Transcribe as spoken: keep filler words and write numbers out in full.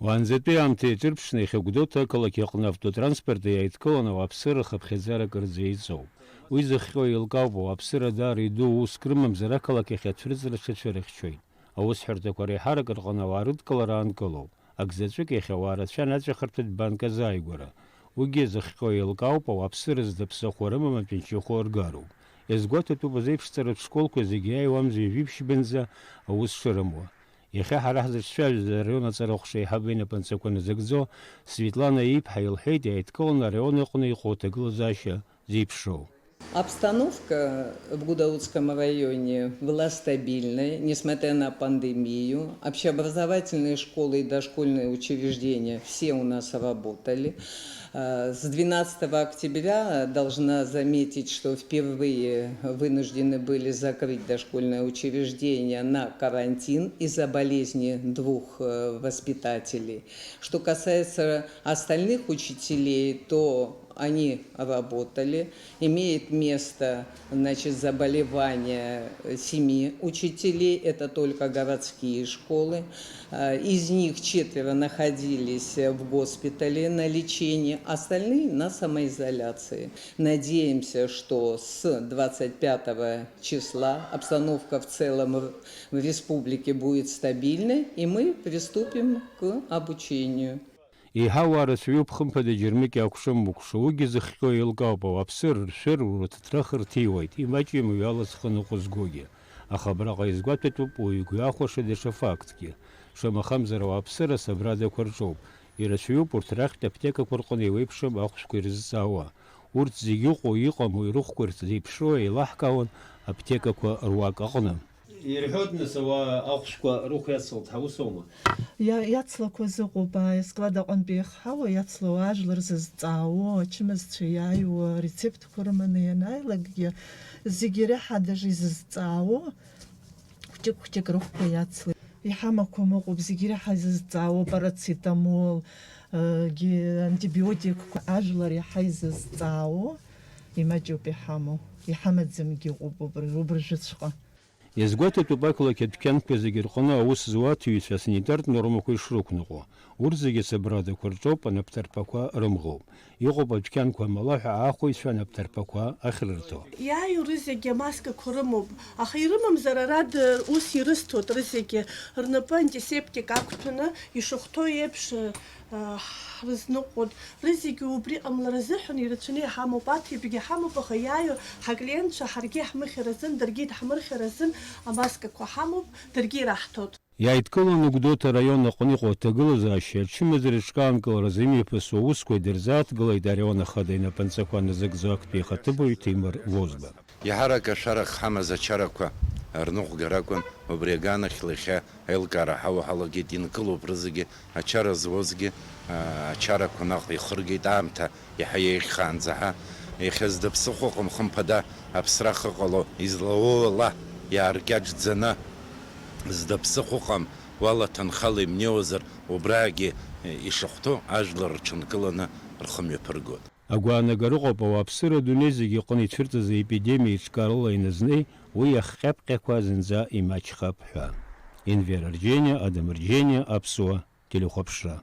Уаанӡатәи аамҭа иаҿырԥшны иахьа Гәдоуҭа ақалақь аҟны автотранспорт иааидкыланы ауааԥсыра хыԥхьаӡарак рзеиҵоуп. Уи зыхҟьо еилкаауп, ауааԥсыра даара иду уск рымамзар ақалақь ахь ацәырҵра ҽацәырыхьчоит. Аусҳәарҭақәа реиҳарак рҟны ауаа рыдкылара аанкылоуп. Акзаҵәык иахьа ауаа рацәан аҵәахырҭатә банк азааигәара. Уигьы зыхҟьо еилкаауп, ауааԥсыра зда ԥсыхәа рымам апенсиахәы ргароуп. Иазгәаҭатәуп азеиԥшҵаратә школқәа зегьы иааиуа амза ҩажәи ԥшьбынӡа аус шырымуа. Иахьа ҳара ҳзыҿцәажәоз араион аҵарахәша аиҳабы инапынҵақәа назыгӡо Светлана иԥҳа илҳәеит, иааидкыланы араион аҟны иҟоу аҭагылазаашьа зеиԥшроу. Обстановка в Гудаутском районе была стабильной, несмотря на пандемию. Общеобразовательные школы и дошкольные учреждения все у нас работали. Э, с двенадцатого октября должна заметить, что впервые вынуждены были закрыть дошкольное учреждение на карантин из-за болезни двух, э, воспитателей. Что касается остальных учителей, то они работали. Имеет место, значит, заболевание, э, семи учителей, это только городские школы. Э, из них четверо находились в госпитале на лечении, остальные на самоизоляции. Надеемся, что с двадцать пятого числа обстановка в целом в, в республике будет стабильной, и мы приступим к обучению. Еиҳа уаа рацәаҩуп, хымԥада, џьармыкьа акәшамыкәша, уигьы зыхҟьо еилкаауп, ауааԥсыра ршәыр, урҭ аҭра хырҭиуеит, имаҷҩым уи ала зхы ныҟәызгогьы. Аха абраҟа изгәаҭатәуп уаҩы игәы иахәаша даҽа фактгьы. Шамахамзар, ауааԥсыра асабрадақәа рҿоуп. Ирацәаҩуп урҭ рахьтә аԥҭекақәа рҟны еиуеиԥшым ахәшәқәа ирызҵаауа. Урҭ зегьы ыҟоу, иҟаму, ирыхәқәа ирзеиԥшроу еилаҳкаауан аԥҭекақәа руак аҟны. Ирҳәоит, нас, ауаа ахәшәқәа рыхә иацлт ҳәа, ус аума? Иа-, иацлақәаз ыҟоуп, ааи, асклад аҟынтә еихҳауа иацлауа, ажәлар зызҵаауо, ачымазцәа иааиуа, арецептқәа рыманы ианааилакгьы, зегьы реиҳа даже изызҵаауо, хәҷык-хәҷык рыхәқәа иацлеит. Иҳамақәам ыҟоуп, зегьы реиҳа изызҵаауа, парацетамол, ы, гьы-, антибиотикқәа, ажәлар иаҳа изызҵаауо имаҷуп иҳамоу, иҳамаӡамгьы ыҟоуп убри, убыржәыҵәҟьа. Иазгәаҭатәуп ақалақь адәқьанқәа зегьы рҟны аус зуа аҭыҩцәа асанитартә нормақәа ишрықәныҟәо. Урҭ зегьы асабрадақәа рҿоуп, анапҭарԥақәа рымӷоуп. Иҟоуп адәқьанқәа амалаҳәа аахәаҩцәа анапҭарԥақәа ахьрырҭо. Иааиуа рызегьы амаскақәа рымоуп, аха ирымамзар ара д-, ус ирысҭоит рызегьы, рнапы антисептик ақәҭәаны, ишахәҭоу еиԥш, ы, ы, ҳрызныҟәоит. Рызегьы убри ҟамлар азыҳәан ирацәаны иҳамоуп, аҭибагьы ҳамоуп, аха иааиуа ҳаклиентцәа ҳаргьы иаҳмыхьыр азын, даргьы идаҳмырхьыр азын амаскақәа ҳамоуп, даргьы ираҳҭоит. Иааидкыланы Гәдоуҭа араион аҟны иҟоу аҭагылазаашьа ачымазара иҽкаанкыларазы имҩаԥысуа аусқәа идырзааҭгылеит араион ахада инапынҵақәа назыгӡо актәи ихаҭыԥуаҩ Ҭемыр Возба. Еиҳарак ашәарах ҳамаз ачарақәа рныҟәгара акәын, убри аганахьала иахьа аилкаара ҳауа ҳалагеит, инкылоуп рызегьы, ачара зуазгьы, а, ачарақәа наҟ ихыргеит, аамҭа иаҳа еиӷьхаанӡа ҳа, иахьа зда ԥсыхәа ыҟам, хымԥада, аԥсра ахы ҟало, излауоу ала иааркьаҿӡаны, зда ԥсыхәа ыҟам, уала ҭынхала имнеиуазар, убраагьы, э, ишахәҭоу ажәлар рҽынкыланы рхы мҩаԥыргоит. Агәаанагара ыҟоуп, ауааԥсыра адунеи зегьы аҟны ицәырҵыз аепидемиа иҿкаарала иназнеи, уи ахҟьаԥҟьақәа зынӡа имаҷхап ҳәа. Енвер Арџьениа, Адам Арџьениа, Аԥсуа телехәаԥшра.